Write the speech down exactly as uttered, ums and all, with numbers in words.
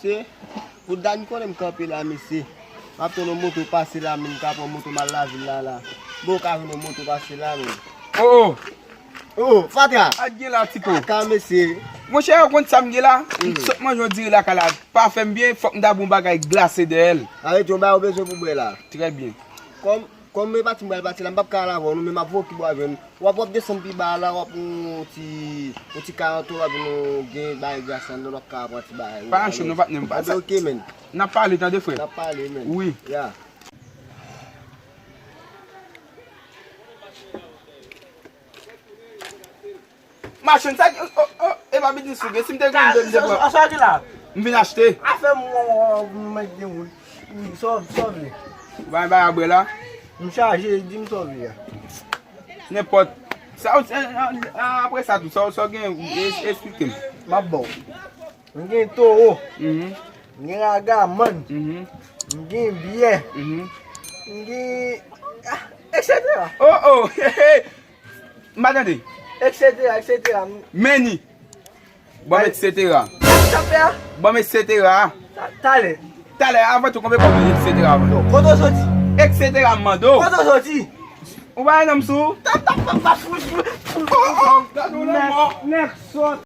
Se pou dat m konnen m kanpe la, mesye. M ap tann yon moto pase la, men m ka pran moto m al lavil la, la. Bon, ou ka jwenn yon moto pase la, men. Oh, oh. Oh, fatra! Sa k gen la, Tito? Aka, mesye. Monchè, ou konn sa m gen la? M sot manje yon diri lakay la. Pa fè m byen, fòk m ta bwè yon bagay glase dèyè l. Arete, yon bagay ou bezwen pou bwè la. Trè byen. Kòm, kòm e pati m pral pati la, m p ap ka al avè w non, men m ap voye kibò a jwenn. W ap, w ap desann pi ba a la, w ap yon ti, yon ti karanto, w ap vin gen bagay gras anndan, w ap ka pran ti bagay. Pa ancho non, patnè m. Anben, oke, men. N ap pale, tande, frè. N ap pale, men. Wi. Ya. Machann, sa, oh, oh, oh, e pa biznis ou gen, si m te gen de, m te pran. Sa, sa, sa ki la? M vin achte. Afè m, mwen, mwen, mwen, mwen, mwen, sa, sa vle. Ou pa gen bagay a bwè la? M chaje, di m sa w vle a. Nenpòt. Sa, eh, eh, apre sa tou, sa, sa w gen, es-, esplike m. M ap ba w. M gen towo. Mhm. M gen ragaman. Mhm. M gen byè. Mhm. M gen, ah, et cetera. Oh, oh, hey, hey. M pa tande. Et cetera, et cetera. Meni. Ban m et cetera. Sa fè a? Ban m et cetera. Ta-, talè. Talè, avan tou, konbyen kòb et cetera avan? Non, kote w soti? Et cetera, m mande w. Kote w soti? Ou pa wè non m sou? Ta, ta, ta, ta, fou, fou, fou, fou. Gade w lanmò. Nèg, nèg sòt.